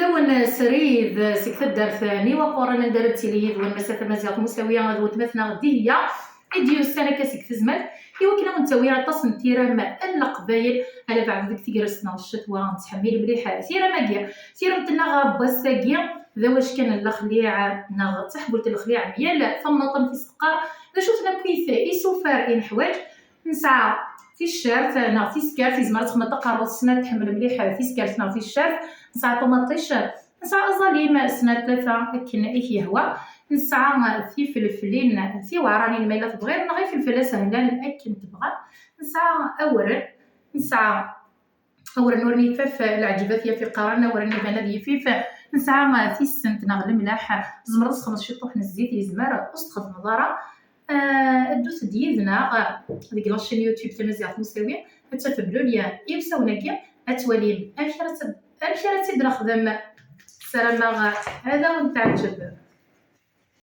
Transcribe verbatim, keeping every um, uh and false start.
Yiwen srid seg taddart n Iwaqquren, anda ara d-tili yid-wen Massa Tamaziɣt Musawi d weltma-tneɣ Dihya, i d-yusan akka seg tezmert, i wakken ad wen-tawi aṭas n tiram n Leqbayel, ala beɛd deg tegrest neɣ ccetwa, nettḥemmil mliḥ tiram-agi. Tiremt-nneɣ n wass-agi d awackan n lexliɛ neɣ d taḥbult n lexliɛ, myal tamnaḍt am tis teqqar. D acu-ten akkit isufar i neḥwaǧ? Nesɛa ticcert neɣ tiskert, yezmer ad txedmeḍ taqerruḍt snat, tḥemmel mliḥ tiskert neɣ ticcert. Nesɛa ṭumaṭic, nesɛa aẓalim, snat, tlata, akken i k-yehwa. Nesɛa tifelflin tiweɛranin ma yella tebɣiḍ, neɣ ifelfel asehlan akken tebɣam. Nesɛa awren, nesɛa awren ur nifaf, leɛǧeb ad t-yaf iqqaren, awren iban ad yifif. Nesɛa tissent neɣ lemlaḥ, tzemreḍ ad txedmeḍ ciṭuḥ n zzit, yezmer ur s-txedmeḍ ara. Ah, ddut-d yid-neɣ deg la chaîne YouTube Tamaziɣt Musawi, ad tafem lulya i usawen-agi, ad twalim amek ara tt-, amek ara tt-id-nexdem. Ssarameɣ ad awen-teɛǧeb.